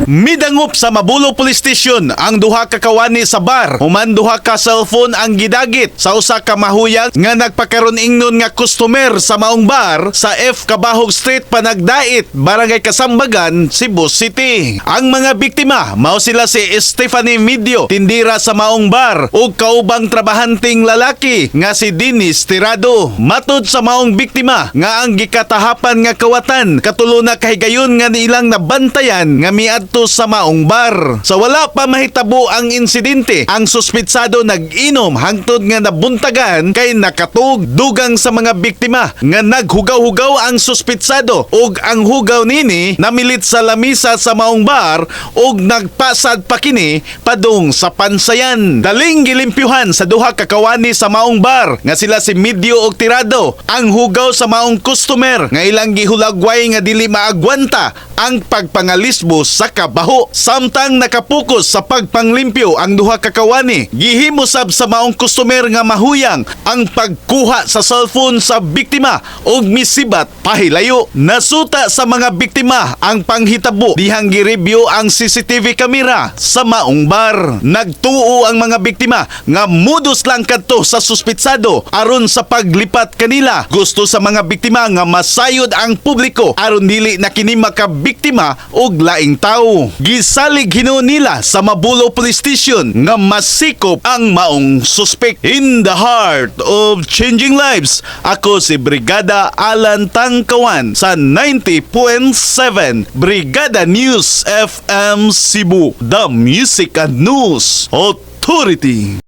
Midangop sa Mabolo Police Station ang duha ka kawani sa bar human duha ka cellphone ang gidagit sa usa ka mahuyang nga nagpakaron ingnon nga customer sa maong bar sa F. Cabahug Street, Panagdait, Barangay Kasambagan, Cebu City. Ang mga biktima mao sila si Stephanie Medio, tindira sa maong bar, ug kaubang trabahanteng lalaki nga si Dennis Tirado. Matud sa maong biktima nga ang gikatahapan nga kawatan katulo na kahigayon nga nilang nabantayan nga miadto sa maong bar. Sa wala pa mahitabo ang insidente, ang suspitsado nag-inom hangtod nga nabuntagan kay nakatug. Dugang sa mga biktima nga naghugaw-hugaw ang suspitsado ug ang hugaw nini namilit sa lamisa sa maong bar ug nagpasad pa kini padung sa pansayan. Daling gilimpyuhan sa duha ka kawani sa maong bar nga sila si Medio ug Tirado ang hugaw sa maong customer nga ilang gihulagway nga dili maagwanta ang pagpangalisbo sa kabaho. Samtang nakapokus sa pagpanglimpyo ang duha ka kawani, gihimo sab sa maong customer nga mahuyang ang pagkuha sa cellphone sa biktima ug misibat pahilayo. Nasuta sa mga biktima ang panghitabo dihang gireview ang CCTV camera sa maong bar. Nagtuo ang mga biktima nga modus lang kadto sa suspitsado aron sa paglipat kanila. Gusto sa mga biktima nga masayod ang publiko aron dili na kini makabiktima og laing tawo. Gisalig hinuon nila sa Mabolo Police Station nga masikop ang maong suspect. In the heart of changing lives, ako si Brigada Alan Tangkawan sa 90.7 Brigada News FM Cebu, the Music and News Authority.